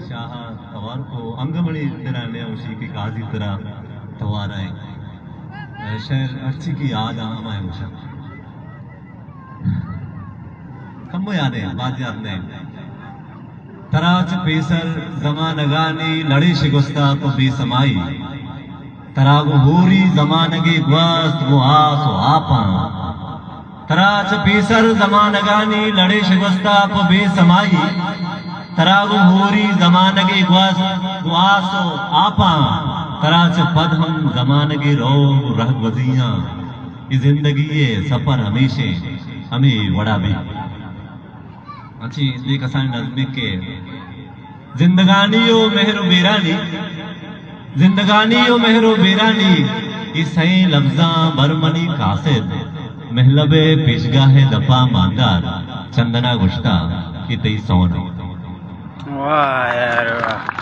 شاہ توار کو انگمنی ترا نیا وشی کہ قاضی ترا توارا ہے۔ شعر ہرچی کی یاد آ ہمائے وشا۔ کمو یاد ہے، بات یاد نہیں۔ ترا چہ پیسر زمانگانی لڑے شگستا پہ بے سمائی۔ ترا گوں ہوری زمانگے گواست گوں آس و آپاں۔ ترا چہ پیسر زمانگانی لڑے شگوستا پہ بے سمائی۔ ترا گوں ہوری زمانگے گوست گوں آس و آپاں۔ ترا چہ پد ہم زمانگے روگ و رہگوزیاں۔ اے زندگی ءِ سفر ہمیشیں ہمے وڑا بیت۔ انچیں دے کسانیں نظمے کہ زندگانی و مہر و بیرانی، زندگانی و مہر و بیرانی، اے سئیں لبزاں بر منی قاصد، مہلب ءِ پیشگاہ ءِ دپا ماندار چندنا گوشتا کہ تئی سون۔ واہ یار واہ۔